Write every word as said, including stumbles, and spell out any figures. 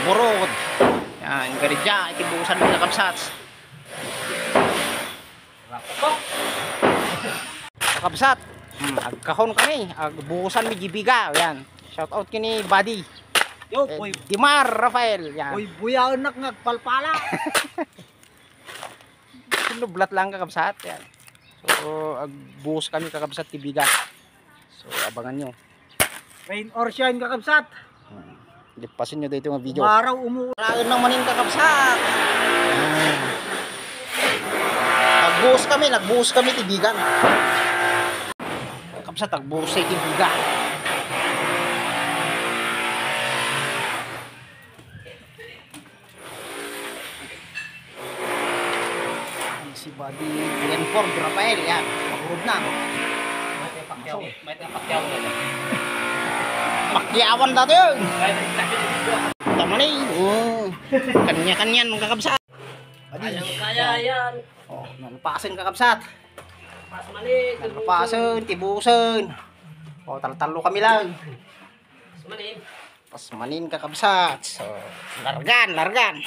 Purod. Yan, gari dya, iti busan mi, kakabsat. Kakabsat, hmm, agkahon kami, agbusan mi dibiga, yan. Shout out kini Buddy. Yo, eh, boy. Dimar Rafael, yan. Boy, buyaennak nga agpalpala. Sinublat lang, kakabsat, yan. So, agbuhos kami, kakabsat, ti biga. So, abangan nyo. Rain or shine, kakabsat. Hmm. Lipasin nyo dito nga video. Umaraw, umuulan. Lain lang manin, kakabsat. Hmm. Nagbuhos kami, nagbuhos kami, ti bigan. Kakabsat, agbuhos tayo, ti bigan. Si Buddy Glenford Rafael, yan. Pagurod na. Pakyawan dati yun. Tama na eh. Oh. Kanya-kanya nung kakabsat. Buddy. Kayang kaya yan. Oh, nalpasan, kakabsat. Pas mali. Nalpasan, tibusan. Oh, taltalo kami lang. Pas mali. Pas manin, kakabsat. So, largan, largan.